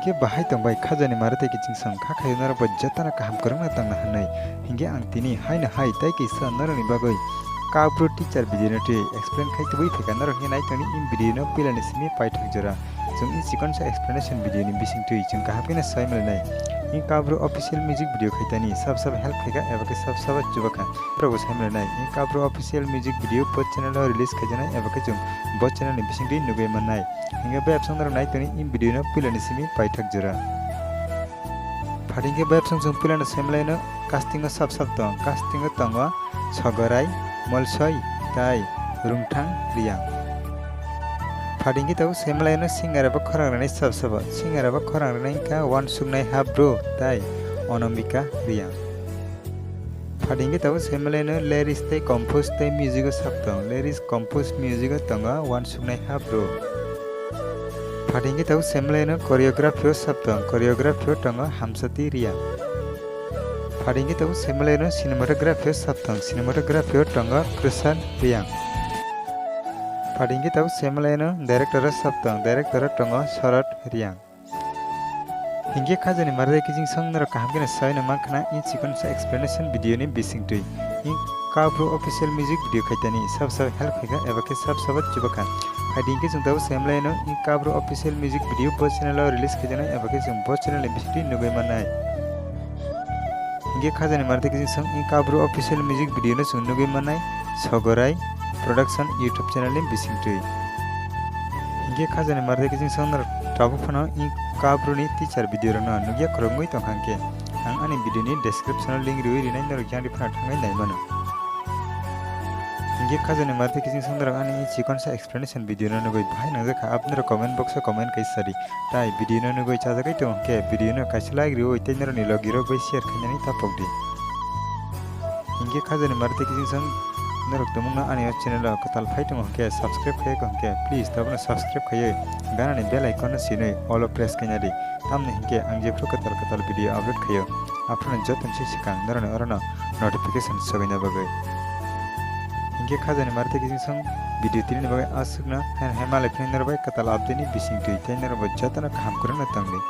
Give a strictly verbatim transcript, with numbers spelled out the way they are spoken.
Khe bahai tongbai khajani mare tei kiching song kha khayo norok bo jotono kaham kwrwngno tongna hwnwi. Hinkhe ang tini haino hai tei kisa norokni bagwi Kabru teacher video no twi explain khai tubui phaikha norok hinkhe nai tongni in video no puilani simi paithak jora. Chwng in chikonsa explanation video ni bising twi chwng kaham kheno sai manlai nai. In Kabru official music video khaitani sab sab help khaikha eba khe sab sab chubakha. Norok bo sai manlai nai. In Kabru official music video bo channel o release khaijaknai eba khe chwng bo channel ni bising twi nugwi mannai. Hinkhe bai absong norok nai tongni in video no puilani simi paithak jora. Phatingkhe bai absong chwng puilano semlaino casting o sab sab tong. Casting o tongo Sogorai, Molsoi, tai Rungthang Riyang. Phatingkhe tabuk semlaino singer abo khorang rwnai sab sabo. Singer abo khorang rwnai wngkha Wansuknai Habru tai Onombika Riyang. Phatingkhe tabuk semlaino lyrics tei compose tei music o sab tong. Lyrics compose music o tongo Wansuknai Habru. Phatingkhe tabuk semlaino choreography o sab tong. Choreography o tongo Hamsati Riyang. Phatingkhe tabuk semlaino cinematography o sab tong. Cinematography o tongo Krishan Riyang. Phatingkhe tabuk semlaino director o sab tong. Director o tongo Sharad Riyang. Hinkhe khajani mare kiching song norok kaham kheno saino mankha in chikonsa explanation video ni bising twi. In Kabru official music video khaitani sab sab help khaikha eba khe sab sab chubakha. Phaidi hinkhe chwng tabuk semlaino in Kabru official music video bo channel o release khaijaknai eba khe chwng bo channel ni bising twi nugwi mannai. Hinkhe khajani mare kiching song in Kabru official music video no chwng nugwi mannai Sogorai Production YouTube channel ni bising twi. Hinkhe khajani mare kiching song norok tabuk phano in Kabru ni teacher video rokno nugya khoroknwi tongkha hinkhe ang ani video ni description o link riwi rinai norok yang phano thangwi nai mano. Hinkhe khajani mare kiching song norok ani chikonsa explanation video no nugwi bahai nangjakha aboni rok comment box o comment kai sadi. Tai video no nugwi chajagai tongo hinkhe video no kaisa like riwi tei norokni logi rok bai share khainani tapok di. Hinkhe khajani mare tei kiching song norok tumungno ani o channel o kwtal phai tongo hinkhe subscribe khaiya hinkhe please tabukno subscribe khaiwi ganani bell icon no sinwi all o press khaina di. Tamni hinkhe ang jephru kwtal kwtal video upload khaio aphuru joto ni swkang norokni orono notification sogwina bagwi. Hinkhe khajani mare tei kiching song video tini bagwi aswkno hai hai malai phini norok bai kwtal update ni bising twi tei norok bai jotono kaham kwrwngno tongdi.